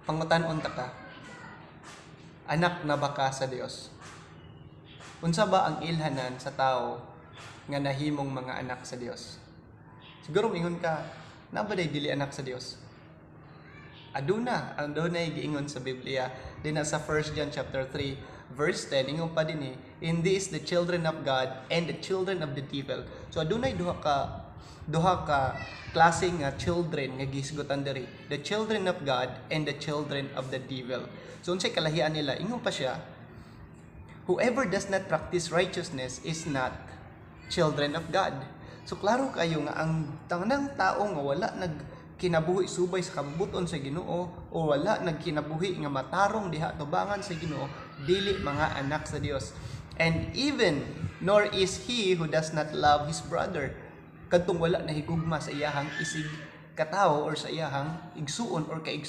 Pangutan-on ta ka. Anak na ba ka sa Dios? Unsa ba ang ilhanan sa tao nga nahimong mga anak sa Dios? Siguro mingon ka, naa ba dili anak sa Dios? Aduna, ang dunay giingon sa Biblia dinha sa 1 John chapter 3 verse 10. Ingon pa dinhi, "In this the children of God and the children of the devil." So adunay duha ka klase nga children nga gihisgutan diri, the children of God and the children of the devil. So unsay kalahian nila? Ingon pa siya, "Whoever does not practice righteousness is not children of God." So klaro kayo nga ang tanang tao nga wala nagkinabuhi subay sa kabubut-on sa Ginoo o wala nagkinabuhi nga matarong diha tubangan sa Ginoo, dili mga anak sa Dios. And even nor is he who does not love his brother, kadtong wala nahigugma sa iyahang isig katawo or sa iyahang igsuon or kaigsuon.